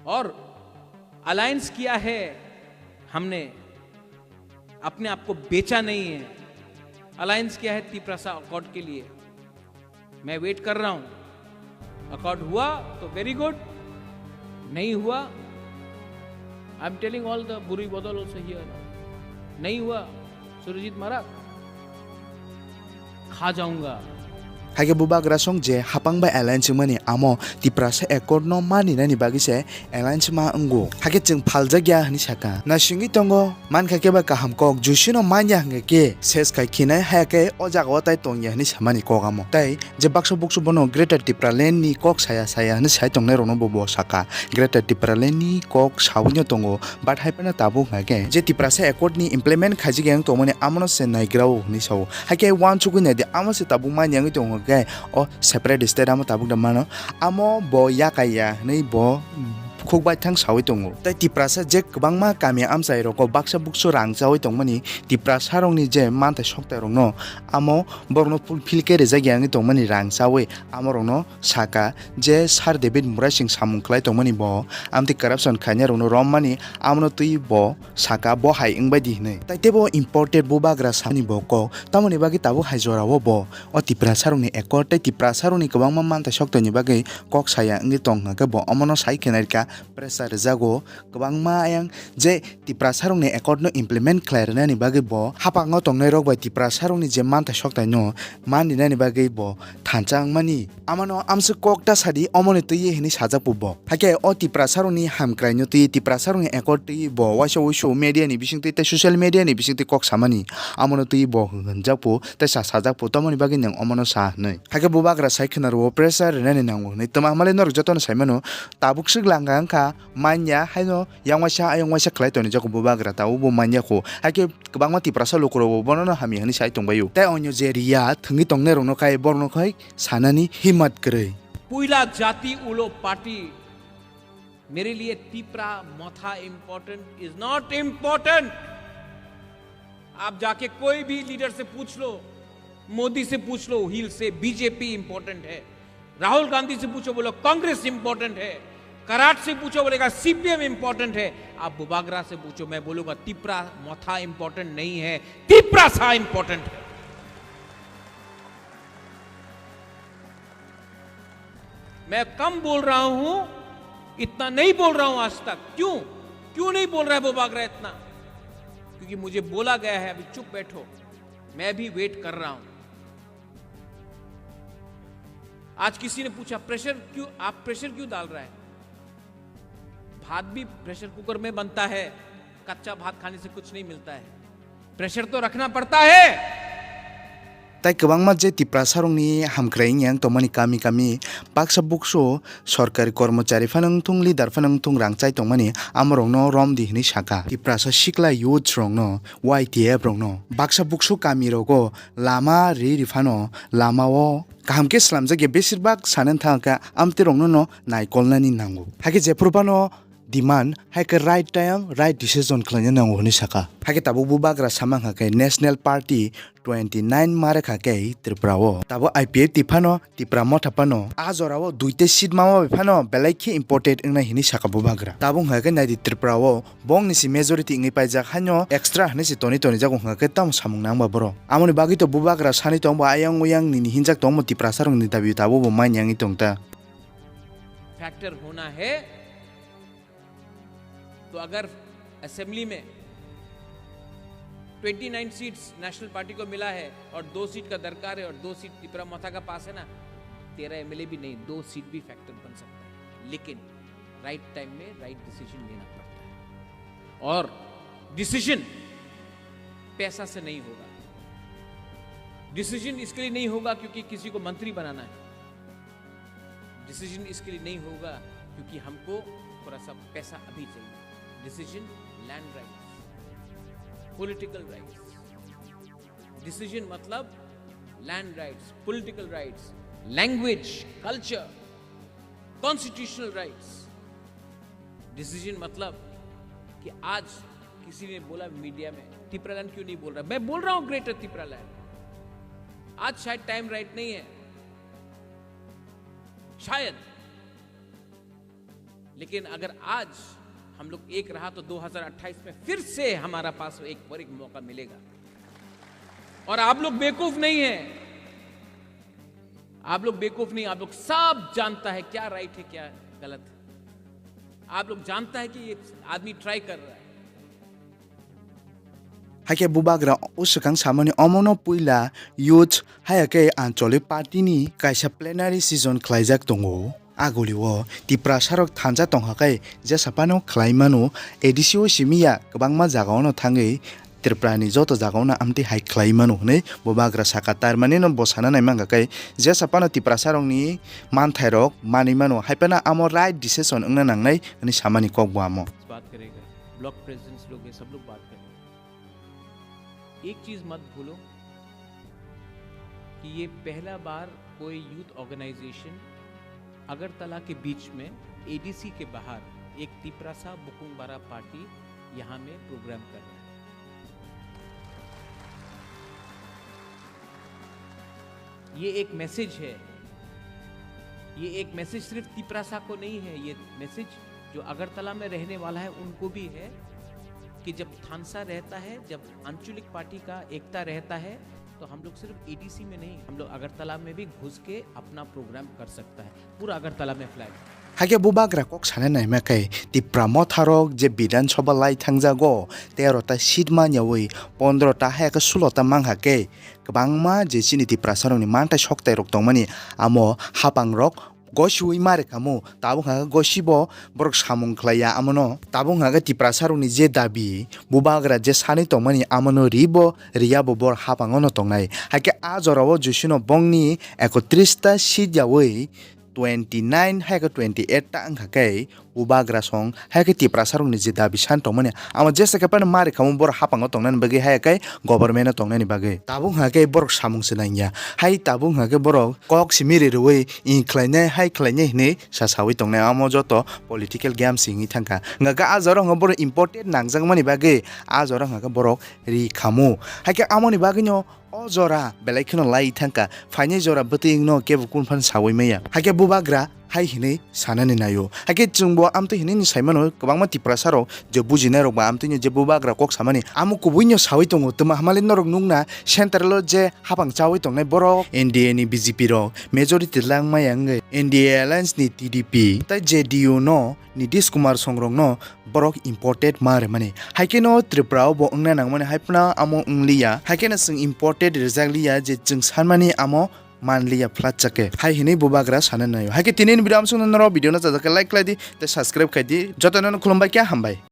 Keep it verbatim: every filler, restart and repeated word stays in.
और अलायंस किया है हमने, अपने आप को बेचा नहीं है। अलायंस किया है तिपरासा अकॉर्ड के लिए। मैं वेट कर रहा हूं। अकॉर्ड हुआ तो वेरी गुड, नहीं हुआ, I am telling all the बुरी बदल ऑल्सो हियर, नहीं हुआ, सुरजीत महाराज, खा जाऊंगा। Haikhe bubagra song je hapang bai alliance wngmani amo Tiprasa Accord no mani nani bagwi se alliance ma wngo. Haikhe chwng phaljak ya hwnwi saka. Naisingwi tongo, mankha khe ba kaham kok, jusino manya hwnkhe khe ses khai khinai, haya khe o jaga o tai tongya hwnwi samani kok amo. Tai je baksa buksu bono Greater Tipraland ni kok saya saya hwnwi sai tongnai rokno bo bo saka. Greater Tipraland ni kok sawi no tongo, but hai phano tabuk hwnkhe je Tiprasa Accord ni implement khaijak yang tongmani amono se naigra o hwnwi sao. Haikhe uansugwi naidi, amo se tabuk manya wngwi tongo khe o separate state amo tabuk da mano. Amo bo yakaiya hwnwi bo khukbai thang sawi tongo. Tai Tiprasa je kwbangma kami amchai rogo baksa buksu rang chawi tongmani, Tiprasa rokni je manthai soktai rokno amo borokno fulfill khe rijak ya wngwi tongmani rang chawi amo rokno saka je Sir David Murasing samung khlai tongmani bo amtwi corruption khainai rokno rommani amono twi bo saka bo hai wngbai di hwnwi. Tai teibo imported bubagra samani bo kok tamoni bagwi tabuk hai jorao bo o Tiprasa rokni accord tei Tiprasa rokni kwbangma manthai soktaini bagwi kok saya wngwi tong hwnkhe bo omono sai khe nairwkha pressure rwjago kwbangma ayang je Tiprasa rokni accord no implement khlai rwnani bagwi bo hapango tongnai rok bai Tiprasa rokni je manthai soktaino man rinani bagwi bo thansa wngmani. Amano amswk kok ta sadi, omoni twiwi hwnwi sajak bo bo. Hakhe o Tiprasa rokni hamkrai no twiwi, Tiprasa rokni accord twiwi bo waisa wuisu media ni bisingtwi tei social media ni bisingtwi kok samani. Amono twiwi bo hwnjak bo tei sa sajak bo, tamoni bagwi nwng omono sa hwnwi. Hakhe bubagra sai khwna rwo pressure rinani nango hwnwi. Twma hamale norok jotono sai mano, tabuk swk langka wngkha, manya haino yang waisa ayang waisa khlai tonijago bubagra, tabuk bo manya kho. Hakhe kwbangma Tiprasa lukurokbo bonono hamya hwnwi sai tongbaio. Tei onyo je riya thwngwi tongnai rokno kai borokno khai sanani himmat kwrwi. Puila jati ulo party, mere liye tipra matha important is not important. आप जाके कोई भी लीडर से पूछ लो, मोदी से पूछ लो, he'll say BJP important है। राहुल गांधी से पूछो, बोलो कांग्रेस इंपॉर्टेंट है। कराट से पूछो, बोलेगा सीपीएम इंपॉर्टेंट है। आप बुबागरा से पूछो, मैं बोलूंगा तिपरा मथा इंपॉर्टेंट नहीं है, तिपरा सा इंपॉर्टेंट है। मैं कम बोल रहा हूं, इतना नहीं बोल रहा हूं आज तक। क्यों, क्यों नहीं बोल रहा है बुबागरा इतना? क्योंकि मुझे बोला गया है अभी चुप बैठो, मैं भी वेट कर रहा हूं। आज किसी ने पूछा, प्रेशर क्यों, आप प्रेशर क्यों डाल रहा है? भात भी प्रेशर कुकर में बनता है, कच्चा भात खाने से कुछ नहीं मिलता है, प्रेशर तो रखना पड़ता है। Tai kwbangma je Tiprasa rokni hamkrai wngya wng tongmani kami kami baksa buksu sorkari kormochari phano wngthung, leader phano wngthung, rang chai tongmani amorokno rom di hwnwi saka. Tiprasa sikla youth rokno, Y T F rokno baksa buksu kami rogo lama ri ri phano lama o kaham khe slamjak ya, besir bak sanani thang kha amtwi rokno no naikolnani nango. Hakhe jephuru phano demand, hai khe right time, right decision khlaina nango hwnwi saka. Hai khe tabuk bubagra sama wngkha khe National Party twenty nine ma rwkha khe Tripura o. Tabuk I P F T phano, Tipra Motha phano, a jora o duita seat ma ma bai phano belai khe important wngnai hwnwi saka bubagra. Tabuk wngkha khe naidi Tripura o bongni si majority wngwi paijak, haino extra hwnwi se toni toni jago wngkha khe tamo samung nang ba borok. Amoni bagwi to bubagra sani tong ba ayang uyang nini hinjak tongmo Tiprasa rokni dabi tabuk bo manya wngwi tong ta. Factor होना है, तो अगर असेंबली में twenty nine seats national party को मिला है और दो सीट का दरकार है और दो सीट तिपरा मोथा का पास है ना, तेरह एमएलए भी नहीं, दो सीट भी फैक्टर बन सकता है, लेकिन राइट टाइम में राइट डिसीजन लेना पड़ता है। और डिसीजन पैसा से नहीं होगा, डिसीजन इसके लिए नहीं होगा क्योंकि किसी को मंत्री बनाना है, डिसीजन इसके लिए नहीं होगा क्योंकि हमको थोड़ा सा पैसा अभी चाहिए। Decision land rights, political rights. Decision मतलब land rights, political rights, language, culture, constitutional rights. Decision मतलब कि आज किसी ने बोला मीडिया में, "तिपरालैंड क्यों नहीं बोल रहा?" मैं बोल रहा हूं, ग्रेटर तिपरालैंड। आज शायद टाइम राइट नहीं है, शायद, लेकिन अगर आज हम लोग एक रहा तो दो हज़ार अट्ठाईस में फिर से हमारा पास एक, और एक मौका मिलेगा। और आप लोग बेवकूफ नहीं है, आप लोग बेवकूफ नहीं, आप लोग सब जानता है क्या राइट है, क्या गलत है। आप लोग जानता है कि ये आदमी ट्राई कर रहा है। Hakhe bubagra o swkang samani omono puila youth haya khe ancholic party ni kaisa plenary session khlaijak tongo. Agulio Tiprasarok thansa tongkha khe jesa phano khlai mano, A D C o simi ya kwbangma jagao no thangwi Tripura ni joto jagao no amtwi hai khlai mano hwnwi bubagra saka. Tar mani no bo sana nai mankha khe jesa phano Tiprasarok ni manthairok manwi mano, hai phano amo right decision wngna nangnai hwnwi samani kok bo amo. बात करेगा, block presidents लोग हैं, सब लोग बात करेंगे। एक चीज मत भूलो कि ये पहला बार कोई यूथ ऑर्गेनाइजेशन अगरतला के बीच में, एडीसी के बाहर, एक तिपरासा बुकुंगबारा पार्टी यहाँ में प्रोग्राम कर रहा है। ये एक मैसेज है। ये एक मैसेज सिर्फ तिपरासा को नहीं है, ये मैसेज जो अगरतला में रहने वाला है उनको भी है कि जब थानसा रहता है, जब आंचलिक पार्टी का एकता रहता है, तो हम लोग सिर्फ एडीसी में नहीं, हम लोग अगरतला में भी घुस के अपना प्रोग्राम कर सकता है, पूरा अगरतला में flag. Hakhe bubagra kok sana naima khe Tipra motharok je Bidhan Sabha lai thangjago, tero ta seat manyawi pondro ta hai khe sulo ta mankha khe, kwbangma je chini Tiprasarokni manthai soktairok tongmani amo hapangrok gosiwi ma rwkhamu, tabuk hwnka khe gosibo borok samung khlaiya amono. Tabuk hwnka khe Tiprasarokni je dabi, bubagra je sanwi tongmani amono ribo riyabo bor hapangono tongnai. Hakhe a jorao Josino bongni ekotris ta seat yawi twenty nine hai khe twenty eight ta wngkha khe bubagra song hai khe Tiprasarokni je dabi san tongmani amo jesa khe phano ma rwkhamu borok hapango tongnani bagwi hai khe government o tongnani bagwi. Tabuk hwnka khe borok samung se nangya. Hai tabuk hwnka khe borok kok simi ri rwui ing khlainai hai khlainai hinwi sasawi tongnai amo joto political game se wngwi thangkha. Hwnka khe a jora hwnka borok important nangjakmani bagwi a jora hwnka khe borok ri khamu. Hai khe amoni bagwino o jora belai kheno lai thangkha, phainai jora bwtwi wngno kebo kun phan sawi maya. Hai khe bubagra hai hinwi sanani naio. Hai khe chwngbo amtwi hinwi saimano kwbangma Tiprasarok je bujinairok ba amtwino je bubagra kok samani amo kubuino sawi tongo. Twma hamali norok nukna central o je hapang chawi tongnai borok N D A ni B J P rok majority langmaya wngwi N D A alliance ni T D P tei J D U no Nitish Kumar songrokno borok imported ma rwmani. Hai kheno Tripura o bo wngna nangmani hai phano amo wngliya. Hai kheno chwng imported rijak liya je chwng sanmani amo manliya flat chake. Hai hinwi bubagra sana naio. Hai khe tini ni video amsukno norok video no chajak khe like khlai di tei subscribe khai di. Jotono no khulumbai khe hambai.